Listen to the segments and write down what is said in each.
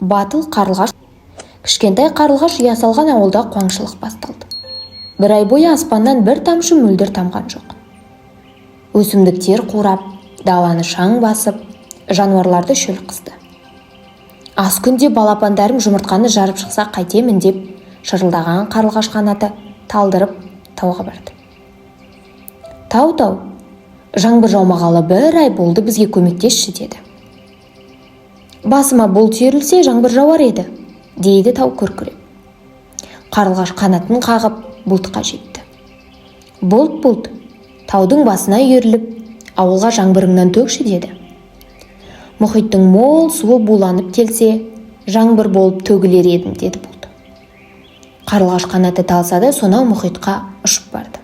Батыл қарлығаш. Кішкентай қарлығаш ұя салған ауылда қуаңшылық басталды. Бір ай бойы аспаннан бір тамшы мөлдір тамған жоқ. Өсімдіктер қурап, даланы шаң басып, жануарларды шөл қысты. Аз күнде балапандарым жұмыртқаны жарып шықса қайтемін деп шырылдаған қарлығаш қанаты талдырып тауға барды. «Тау, тау, жаңбыр жаумағалы бір ай болды, бізге көмектесші», – деді. «Басыма бұлт үйірілсе, жаңбыр жауар еді», – дейді тау күркіреп. Қарлығаш қанатын қағып, бұлтқа жетті. «Бұлт, бұлт, таудың басына үйіріліп, ауылға жаңбырыңнан төкші», – деді. «Мұхиттың мол суы буланып келсе, жаңбыр болып төгілер едім», – деді бұлт. Қарлығаш қанаты талса да, сонау мұхитқа ұшып барды.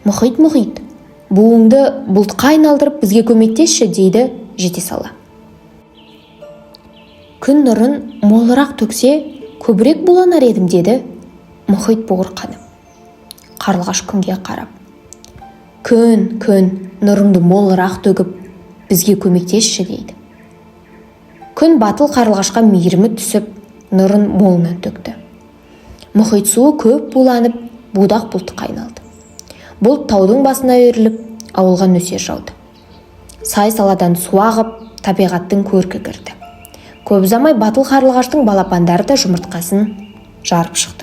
«Мұхит, мұхит, буыңды бұлтқа айналдырып, бізге көмектесші», – дейді жете сала. «Күн нұрын молырақ төксе, көбірек буланар едім», – деді мұхит буырқанып. Қарлығаш күнге қарап: «Күн, күн, нұрыңды молырақ төгіп, бізге көмектесші», – дейді. Күн батыл қарлығашқа мейірімі түсіп, нұрын молынан төкті. Мұхит суы көп буланып, будақ бұлтқа айналды. Бұлт таудың басына үйіріліп, ауылға нөсер жауды. Сай саладан су ағып, табиғаттың көркі кірді. Көп ұзамай батыл қарлығаштың балапандары да жұмыртқасын жарып шықты.